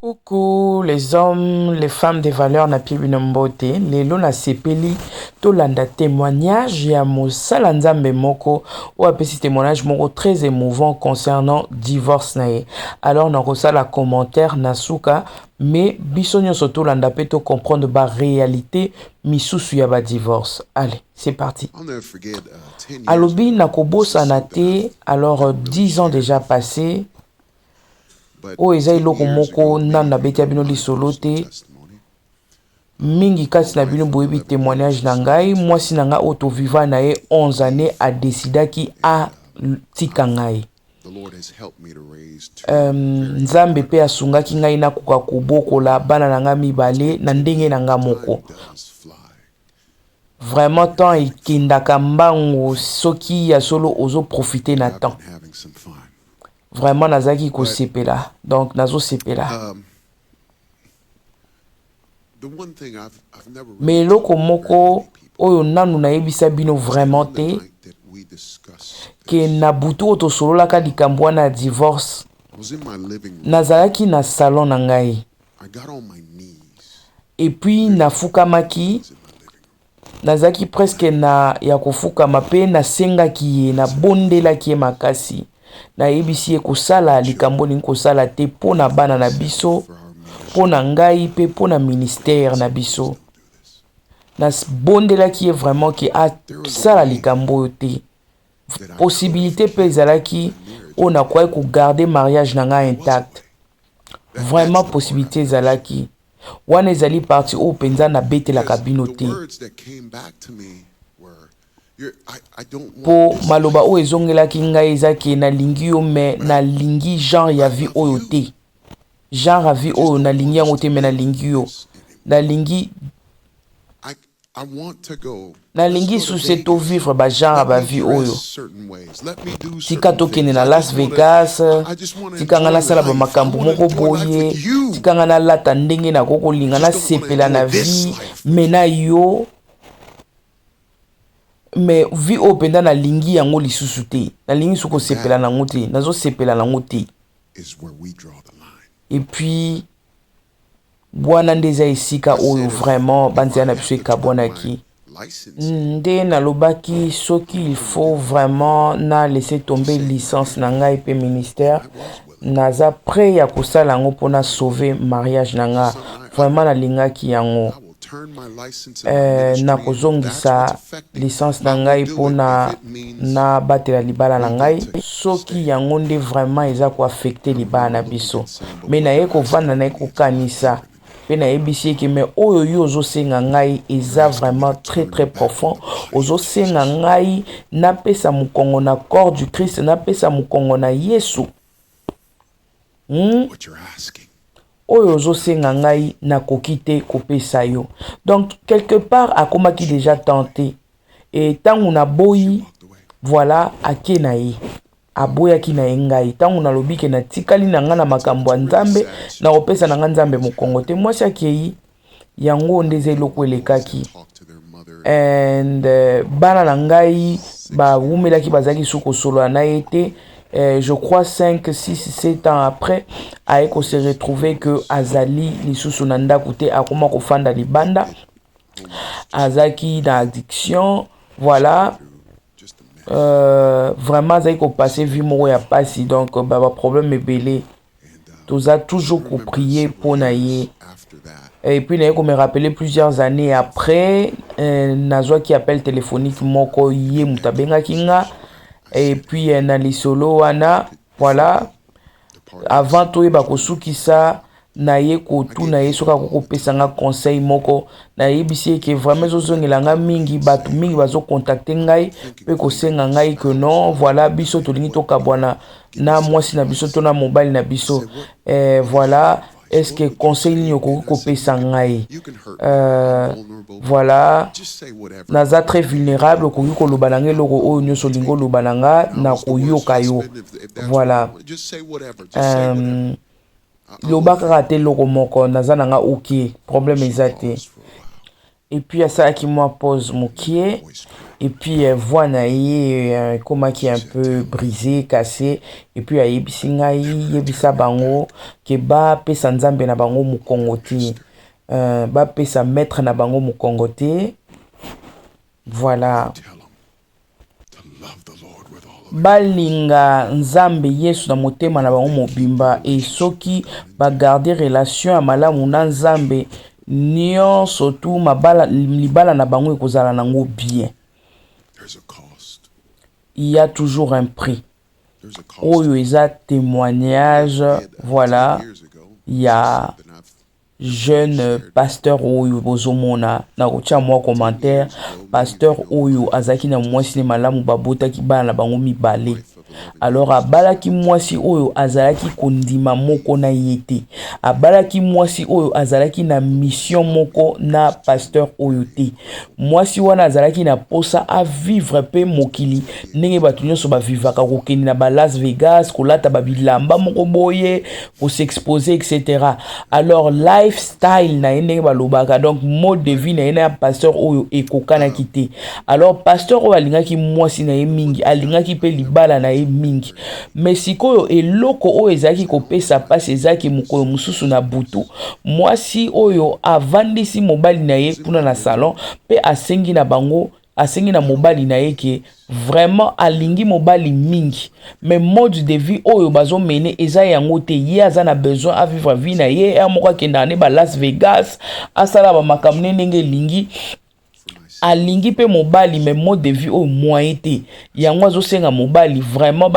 Coucou les hommes, les femmes de valeur na pie bino mbote. Lelo nasepeli tolanda témoignage ya mosala Nzambe moko oyo apesi témoignage moko très émouvant concernant divorce na ye. Alors nakosala commentaire na suka, mais biso nyonso tolanda mpe to comprendre ba réalité misusu ya ba divorce. Allez, c'est parti. Alobi nakobosana te, alors 10 ans déjà passés. Oyo eza eloko moko nanu nabeti ya bino lisolo te. Mingi kati na bino boyebi témoignage na ngai. Mwasi na ngai oyo toviva na ye 11 année adesidaki atika ngai. Nzambe mpe asungaki ngai nakoka kobokola bana na ngai mibale na ndenge na ngai moko. Vraiment, temps ekendaka mbangu soki ya solo ozoprofite na temps. Vraiment, nazalaki kosepela, donc nazosepela. Mais eloko moko oyo nanu nayebisa bino vraiment te, ke na butu oyo tosololaka likambo wana ya divorce, nazalaki na salon na ngai et puis nafukamaki, nazalaki presque na ya kofukama, mpe nasengaki ye, nabondelaki ye makasi. Nayebisi ye kosala likambo olingi kosala te mpo na bana na biso, mpo na ngai mpe mpo na ministère na biso. Nabondelaki ye vraiment ke asala likambo oyo te. Possibilité mpe ezalaki oyo nakoki kogarder mariage na ngai intact. Vraiment, possibilité ezalaki wana. Ezali partie oyo mpenza nabetelaka bino te, mpo maloba oyo ezongelaki ngai eza ke nalingi yo, mais nalingi genre ya vie oyo te. Genre ya vie oyo nalingi yango te, mais nalingi yo. Nalingi suse tovivre bagenre ya bavie oyo. Tika tokende na Las Vegas, tika ngai nasala bamakambo moko boye, tika ngai nalata ndenge nakoki kolinga, nasepela na vie mais na yo. Mais vie oyo mpenza nalingi yango lisusu te, nalingi soki kosepela nango te, nazosepela nango te. Et puis wana nde eza esika oyo vraiment banzela na biso ekabwanaki. Nde nalobaki soki il faut vraiment na laisser tomber licence na ngai mpe ministère, naza prêt ya kosala yango mpona sauver mariage na nga. Vraiment, nalingaki yango. Nakozongisa licence na ngai mpona nabatela libala na ngai, soki yango nde vraiment eza koaffecter libala na biso. Mais naye kovanda, naye kokanisa mpe nayebisi eke mais oyo yo ozosenga ngai eza vraiment très très profond. Ozosenga ngai napesa mokongo na corps du Christ, napesa mokongo na Yesu, Oyo ozosenga ngai, nakoki te kopesa yo. Donc quelque part akomaki déjà tenté. E ntango naboyi, voilà, ake na ye, aboyaki na ye ngai. Ntango nalobi ke natikali na ngai na makambo ya Nzambe, nakopesa na ngai Nzambe mokongo te, mwasi akei. Yango nde eza eloko elekaki. And bana na ngai bawumelaki, bazalaki su kosolola na ye te. Je crois 5, 6, 7 ans après, aye kose retrouver que azali lisusu na ndako te, akoma kofanda libanda, azalaki na addiction. Voilà, vraiment azalaki kopasser vie moko ya pasi. Donc baproblème ebele, toza toujours koprier mpo na ye. Et puis naye kome rappeler plusieurs années après, nazwaki appel téléphonique moko, ye moto abengaki nga. Et puis na lisolo wana, voilà, avant toyeba kosukisa, naye kotuna ye soki akoki kopesa nga conseil moko. Nayebisi ye ke vraiment ezozongela nga mingi, bato mingi bazocontacter ngai mpe kosenga ngai ke non, voilà, biso tolingi tokabwana na mwasi na biso to na mobali na biso. Voilà, est ce que conseil nini okoki kopesa ngai? Voilà, naza très vulnérable, okoki koloba na ngai eloko oyo nyonso olingi oloba na nga, nakoyoka yo. Voilà, loba kaka te eloko moko, naza na nga ok, problème eza te. Et puis asalaki mwa pause mokie, et puis voix na ye ekomaki un peu brisé, cassé. Et puis ayebisi ngai: yebisa bango ke bapesa Nzambe na bango mokongo te, bapesa maître na bango mokongo te. Voilà, balinga Nzambe Yesu na motema na bango mobimba. E soki bagarde relation ya malamu na Nzambe, nyonso tu mabala, libala na bango ekozala nango bien. Il y a toujours un prix. Oyo eza témoignage, voilà, ya jeune pasteur oyo bozomona. Na kotia mwa commentaire. Pasteur oyo azalaki na mwasi ne malamu, babotaki bana na bango mibale. Alors abalaki mwasi oyo azalaki kondima moko na ye te, abalaki mwasi oyo azalaki na mission moko na pasteur oyo te. Mwasi wana azalaki na posa avivre mpe mokili ndenge bato nyonso bavivaka, kokende na ba Las Vegas, kolata babilamba moko boye, kos'exposer, etc. Alors lifestyle na ye, ndenge balobaka, donc mode de vie na ye na ya pasteur oyo ekokanaki te. Alors pasteur oyo alingaki mwasi na ye mingi, alingaki mpe libala na ye mingi. Mais sikoyo eloko oyo ezalaki kopesa mpasi ezalaki, mokolo mosusu na butu, mwasi oyo avandisi mobali na ye kuna na salon mpe asengi na bango, asengi na mobali na ye ke vraiment alingi mobali mingi, mais mode de vie oyo bazomene eza yango te. Ye aza na besoin avivre vie na ye ya moko, akendaka ne ba Las Vegas, asala bamakambo ne ndenge elingi. Alingi mpe mobali, mais mode de vie oyo, moyen te. Yango azosenga mobali vraiment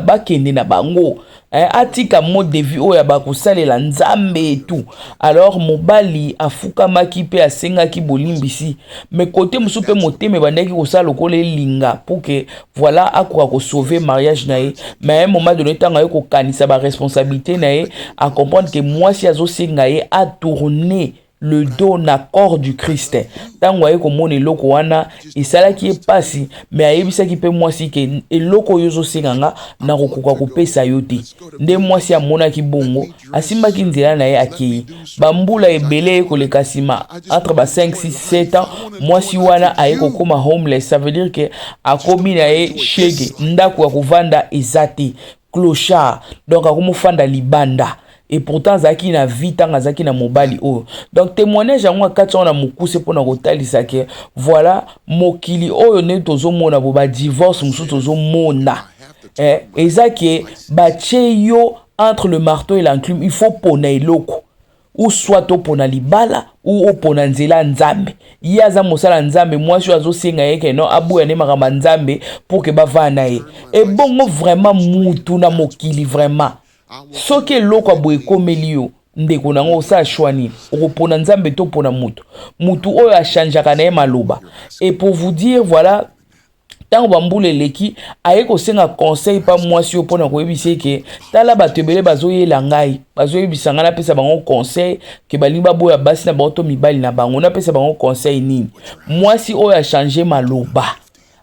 bakende na bango, atika mode de vie oyo ya bakosalela Nzambe etu. Alors mobali afukamaki mpe asengaki bolimbisi, mais kote mosusu mpe motema ebandaki kosala lokola elinga pour que, voilà, akoka kosauver mariage na ye. Mais à un moment donné, ntango aye kokanisa baresponsabilité na ye, acomprendre ke mwasi azosenga ye atourner le dos na corps du Christ. Ntango aye komona eloko wana, esalaki ye mpasi, mais ayebisaki mpe mwasi ke eloko oyo ozosenga nga, nakokoka kopesa yo te. Nde mwasi amonaki bongo, asimbaki nzela na ye, akei. Bambula ebele koleka nsima, entre ba 5, 6, 7 ans, mwasi wana aye kokóma homeless. Ça veut dire ke akomi na ye shege, ndako ya kovanda eza te, clochard, donc akomofanda libanda. Et pourtant azalaki na vie ntango azalaki na mobali oyo. Donc témoignage yango akati yango na mokuse mpona kotalisa ke, voilà, mokili oyo ndenge tozomona bo, badivorce mosusu tozomona, eza ke batie yo entre le marteau et l'enclume. Il faut pona eloko, ou soit opona libala ou opona nzela Nzambe. Ye aza mosala Nzambe, mwasi oyo azosenga ye ke non, aboya nde makambo ya Nzambe pour ke bavanda na ye. Ebongo vraiment mutu na mokili, vraiment, soki eloko ya boye ekomeli yo, ndeko nango, osala choix nini? Okopona Nzambe to mpona mutu, mutu oyo achangeaka na ye maloba? Et pour vous dire, voilà, ntango bambula eleki, aye kosenga conseil mpa mwasi oyo mpona koyebisa eke tala, bato ebele bazoyela ngai, bazoyebisa ngai napesa bango conseil ke balingi baboya basi na bango to mibali na bango, napesa bango conseil nini? Mwasi oyo achange maloba,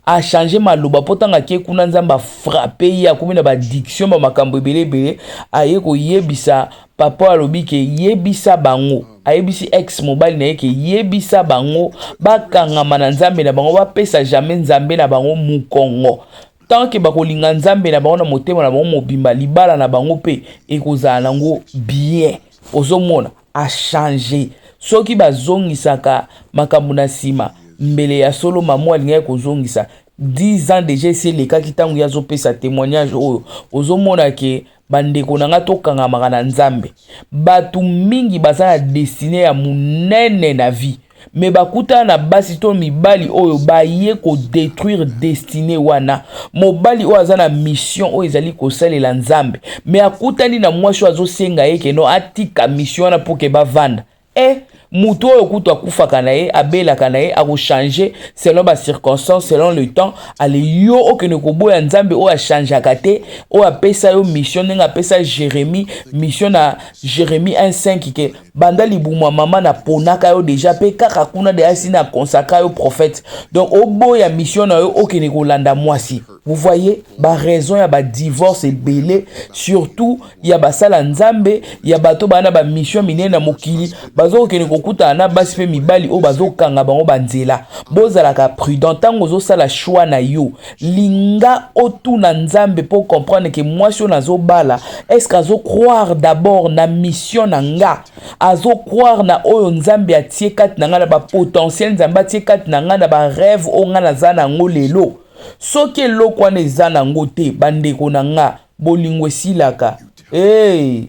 achange maloba, mpo ntango akie kuna, Nzambe afrappe ye, akomi na baaddiction, bamakambo ebele ebele. Aye koyebisa papa, alobi ke yebisa bango, ayebisi ex mobali na ye ke yebisa bango bakangama na Nzambe na bango, bapesa jamais Nzambe na bango mokongo. Tant ke bakolinga Nzambe na bango na motema na bango mobimba, libala na bango mpe ekozala nango bien. Ozomona, achange. Soki bazongisaka makambo na nsima, mbele ya solo mamo alingaki kozongisa. 10 ans déjà esi elekaki ntango ye azopesa témoignage oyo. Ozomona ke bandeko na nga, tokangamaka na Nzambe. Bato mingi baza na destinée ya monene na vie, mais bakutana na basi to mibali oyo baye kodétruire destinée wana. Mobali oyo aza na mission oyo ezali kosalela Nzambe, mais akutani na mwasi oyo azosenga ye ke non, atika mission wana mpo ke bavanda. E moto oyo kutu akufaka na ye, abelaka na ye, akochange selon bacirconstance, selon le temps. Ale yo okende koboya Nzambe oyo achangeaka te, oyo apesa yo mission ndenge apesa Jérémie mission na Jérémie 1:5 ke banda libumu ya mama naponaka yo déjà, mpe kaka kuna deya si na consacra yo prophète. Donc oboya mission na yo, okende kolanda mwasi. Vous voyez baraison ya badivorce ebele, surtout ya basala Nzambe, ya bato baa na bamission minene na mokili, bazokokende. Okutana na basi mpe mibali oyo bazokanga bango banzela. Bozalaka prudent ntango ozosala choix na yo. Linga otuna Nzambe mpo comprendre ke mwasi oyo nazobala, est-ce azocroire d'abord na mission na nga, azocroire na oyo Nzambe atie kati na nga, na bapotentiel Nzambe atie kati na nga, na barêve oyo nga naza nango lelo? Soki eloko wana eza nango te, bandeko na nga, bolingo esilaka. Hey!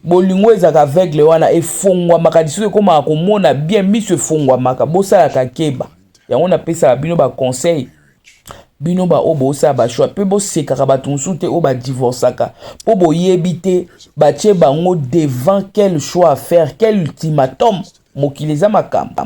Bolingo ezalaka aveugle wana, efongwamaka lisusu, ekomaka komona bien, miso efongwamaka. Bosalaka keba. Yango napesaka bino baconseil, bino baoyo bosala bachoix, mpe bosekaka bato mosusu te oyo badivorçaka, mpo boyebi te batie bango devant quel choix à faire, quel ultimatum. Mokili eza makambo.